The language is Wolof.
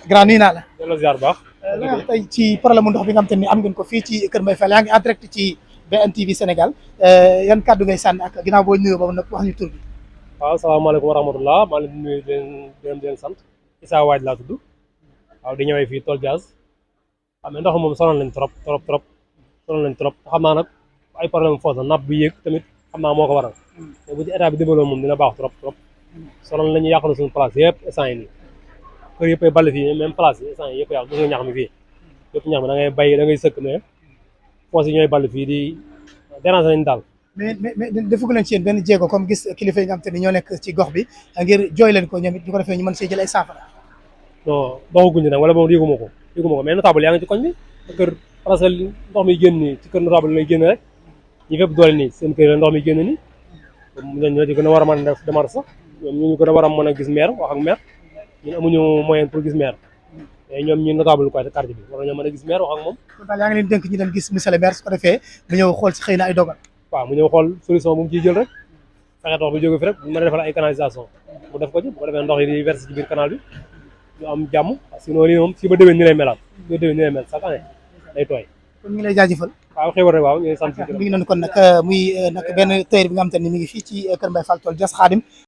grand nuyu naa la. delloo ziar baax. la wax tey ci problème mu ndox bi nga xam te ni am ngeen ko fii ci Kër Mbaye Fall yaa ngi en direct ci BNTV Sénégal yan kàddu ngay sànni ak ginnaaw boo nuyoo ba nag wax ñu tur bi. waaw salaamaaleykum wa rahmatullah maa ngi leen di nuyu di leen sant Issa Waaj laa tudd waaw di ñëwee fii Tol Diaz xam ne ndox moom sonal nañ trop sonal nañ trop xam naa nag ay problème force la napp bi yéeg tamit xam naa moo ko waral mais bu ci état bi dimbaloo moom dina baax trop sonal nañu yàq na suñu place yëpp instant yi nii kër yëpp ay ball fii même place yi instant yi yëpp yàq gis nga ñax mi fii yëpp ñax mi da ngay bay da ngay sëkk mais foos yi ñooy ball fii di déranger nañ daal. mais defagu leen ci yéen benn jéego comme gis kilifa yi nga xam te ni ñoo nekk ci gox bi ngir jooy leen ko ñoom it ñu ko defee ñu mën see jël ay saafara. non doxaguñ nag wala moom yëguma ko mais notable yaa ngi ci koñ bi kër parce que ndox mi génn nii ci kër notable lay génn rek ñi fépp doole nii seen kër ndox mi génn nii ñoo ci gën a war a mën a def démarche sax ñoom ñu gën a war a mën a gis maire wax ak maire ñun amuñu moyen pour gis maire mais ñoom ñu notable quoi quartier bi war nañoo mën a gis maire wax ak moom. kon daal yaa ngi leen dénk ñu dem gis monsieur le maire su ko defee mu ñëw xool si xëy na ay dogal. waaw mu ñëw xool solution bu mu ciy jël rek fexe ndox bi jóge fi rek bu mën a defal ay canalisation mu def ko ci bu ko defee ndox yi di verser ci biir canal bi ñu am jàmm sinon lii moom si ba déwén ni lay melaat si ba déwén ni lay mel chaque année day tooy. kon ñu ngi lay jaajëfal. waaw xëy rek waaw ñu ngi sant. mi ngi noonu kon nag muy nag benn tailleur bi nga xam te ni mi ngi fii ci Kër Mbaye Fall Tol Diaz Khadim